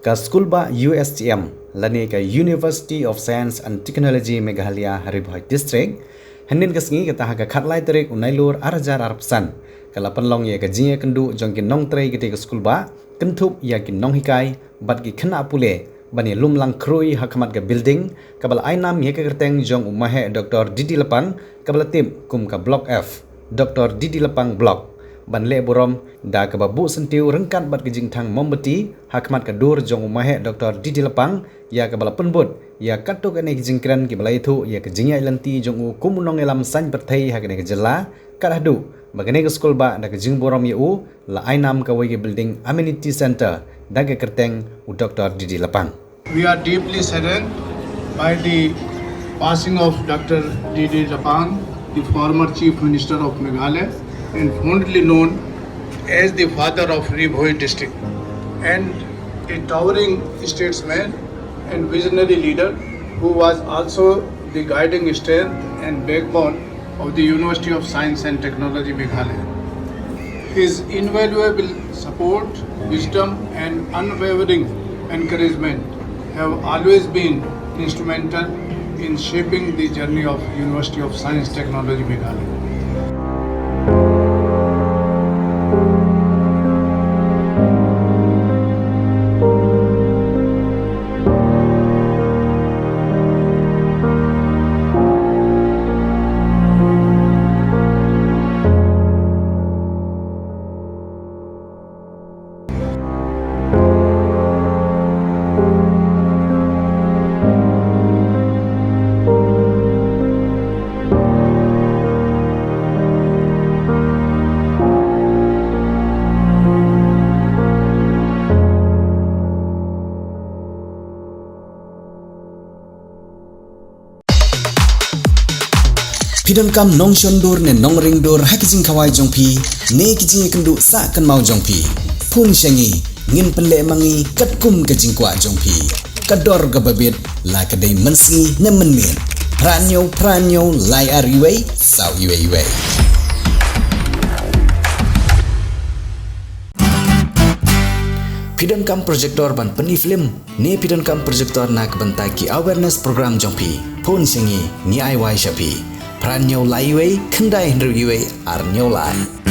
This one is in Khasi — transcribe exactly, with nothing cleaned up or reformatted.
Ka skulbah U S T M lane ka University of Science and Technology Meghalaya Ri Bhoi District, hynnin ka sngi kata ha ka khatlai tarik u Nailur ar hajar arphew san, ka la pynlong ïa ka jingïakynduh jong ki nongtrei kata ka skulbah, kynthup ïa ki nonghikai bad ki khynnah pule, ban ïalum lang khrui ha khmat ka building kaba la ai nam ïa ka kyrteng jong u Maheh Doctor D D Lapang, kaba la tip kum ka Block F, Doctor D D Lapang Block, ban leh burom da kaba buh syntiew ryngkat bad ka jingthang mombati ha khmat ka dur jong u Maheh Doctor D D Lapang, ïa kaba la pynbud ïa katto katne ki jingkren kiba la ïathuh ïa ka jingïaid lynti jong u kum u nongïalam saiñ pyrthei ha kane ka jylla, kat haduh ba kane ka skulbah da ka jingburom ïa u la ai nam kawei ka building amenity center da ka kyrteng u Doctor D D Lapang. We are deeply saddened by the passing of Doctor D D Lapang, the former Chief Minister of Meghalaya and fondly known as the father of Ri Bhoi district, and a towering statesman and visionary leader who was also the guiding strength and backbone of the University of Science and Technology Meghalaya. His invaluable support, wisdom, and unwavering encouragement have always been instrumental in shaping the journey of University of Science Technology Meghalaya. Phi donkam nongshon dur ne nongring dur ha ki jingkhawai jong phi ne ki jingïakynduh sah kynmaw jong phi? Phone sha ngi, ngin pynleh ma ngi katkum ka jingkwah jong phi. Ka dor kaba bit, la ka dei mynsngi ne mynmiet. Phra hynñiew phra hynñiew lai ar iwei saw iwei iwei. Phi donkam projector ban pyni film ne phi donkam projector na ka bynta ki awareness program jong phi? Phone sha ngi, ngi ai wai sha phi. Phra hynñiew lai iwei khyndai hynriew iwei ar hynñiew lai.